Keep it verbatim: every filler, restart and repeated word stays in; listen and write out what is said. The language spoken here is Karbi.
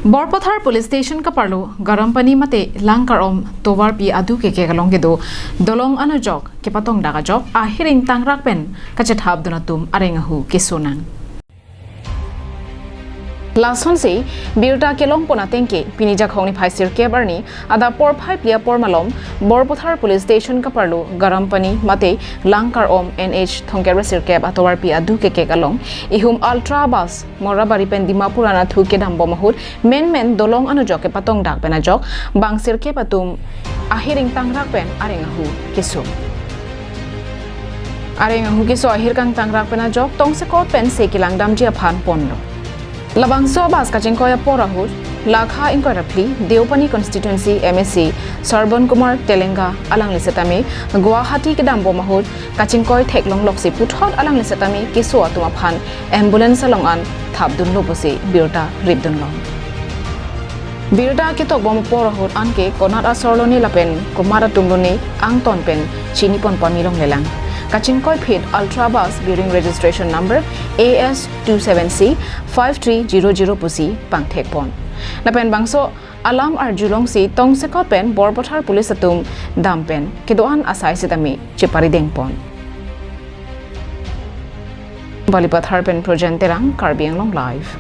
Borpathar Police Station kaparlo Garampani mate Langkarom tovarpi aduk kekek along kedo dolong anujok kepatongdak ajok ahiring tangrak pen kachethapdun atum areng ahu kesonang. Lasonsi birta kelongpon atengke pini Jakhong niphai sirkep arni adap porphai phli apor malom Borpathar Police Station kaparlo Garampani mate Langkarom N H thomkep ra sirkep atovarpi aduk kekek along ihum Ultra Bus Morabari pen Dimapur anathu kedambom ahut menmen dolong anujok kepatongdak pen ajok bang sirkep atum ahiring tangrak pen areng ahu keso. Areng ahu keso ahirkang tangrak pen ajok tongsekot pensi kelangdamji aphan ponlo. Labangso bus kachingkoi apor ahut lakha ingkoi ra phli Deopani constituency M A C Sarbon Kumar Telenga alangli setame Guwahati kedambom ahut kachingkoi theklongloksi puthot alangli setame keso atum aphan ambulance along an thapdunlo pusi birta ripdunlong. Birta ketokbom apor ahut anke konat asor lone lapen komat atum lone angton pen chinipon pamilonglelang. Kachingkoi phit Ultra Bus bearing registration number A S two seven C five three zero zero pusi pangthekpon. Lapen bangso alam arjulongsi tongsekot pen Borpathar Police atum dam pen kedo-an asai setame cheparidengpon. Balipathar pen Projen Terang, Karbi Anglong Live.